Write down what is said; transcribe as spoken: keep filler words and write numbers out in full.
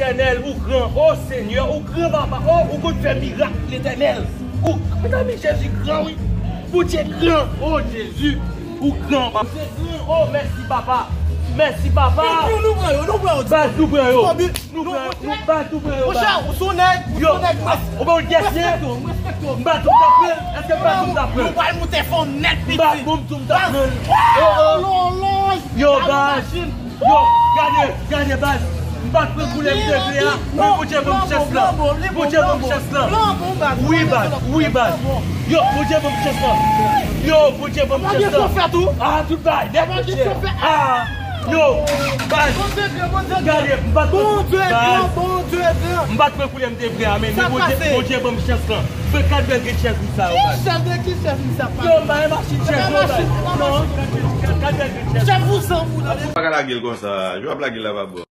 Letènèl, ou gran, o Senyè, ou gran, papa, o, ou konn fè mirak, Letènèl. Ou, mezanmi, Jezi gran, wi. Bondye gran, o Jezi, ou gran, papa. Bondye gran, o, mèsi, papa. Mèsi, papa. Baz, nou pran yo, nou pran yo. Nou pran yo, nou, baz, nou pran yo, baz. Monchè, ou se yon nèg, ou se yon nèg, mas. Ou pa yon gèsye. M pa tou m ta pran. Èske m pa tou m ta pran? Nou pral moute fon nèt, piti. M pa bon, m tou m ta pran. Oh, oh. Yo, baz. Yo, gade, gade, baz. M pa t pran koulè m te vle a, men Bondye ban m chans lan. Bondye ban m chans lan. Wi, baz, wi, baz. Yo, Bondye ban m chans lan. Yo, Bondye ban m chans lan. Ah, tout bagay nèt, monchè. Ah, yo, baz. Gade, m pa t pran, baz. M pa t pran koulè m te vle a, men, men Bondye, Bondye ban m chans lan. Fè kat bèl gen chèz wi sa yo, baz. Ki chèz de ki chèz wi sa, pa? Yo, m pa gen machin chèz yo, baz. Non, kat bèl gen chèz. Chèz vouzan pou tande. Pa ka lage l konsa. Jan w ap lage l la pa bon.